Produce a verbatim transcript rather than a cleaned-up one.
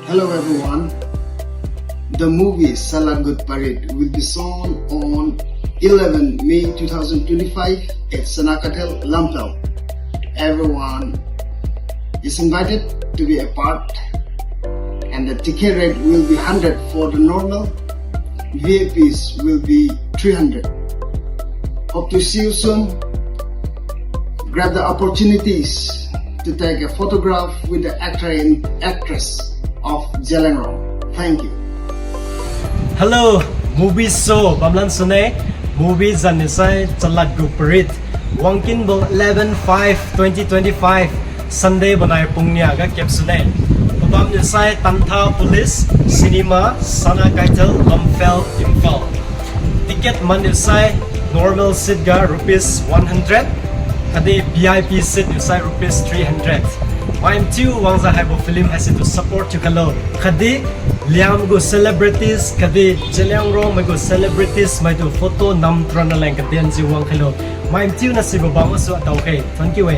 Hello everyone. The movie Salakgud Parit will be shown on eleven May two thousand twenty-five at Sanakaithal, Lamphel. Everyone is invited to be a part, and the ticket rate will be hundred for the normal, V I Ps will be three hundred. Hope to see you soon. Grab the opportunities to take a photograph with the actor and actress of Zeliangrong. Thank you. Hello, movie show bamlan sune. Movie zan nisai Salakgud Parit. Wangkinbo eleven five twenty twenty-five, Sunday bonai pung nia ga kep sune. Pabam nisai Tantha Police Cinema, Sanakaithal, Lamphel, Imphal. Ticket man nisai normal seat ga rupees one hundred, khatdi V I P seat nisai rupees three hundred. Mai mathiu wangjiu haibo film haise tu support thiu khailo. Khatdi Liangmai gu celebrities, khatdi Zeliangrong mai gu celebrities mai tu photo nam trana leng kadenjiu wang khailo. Mai mathiu na sibo bam gasu adao khe. Thank you e.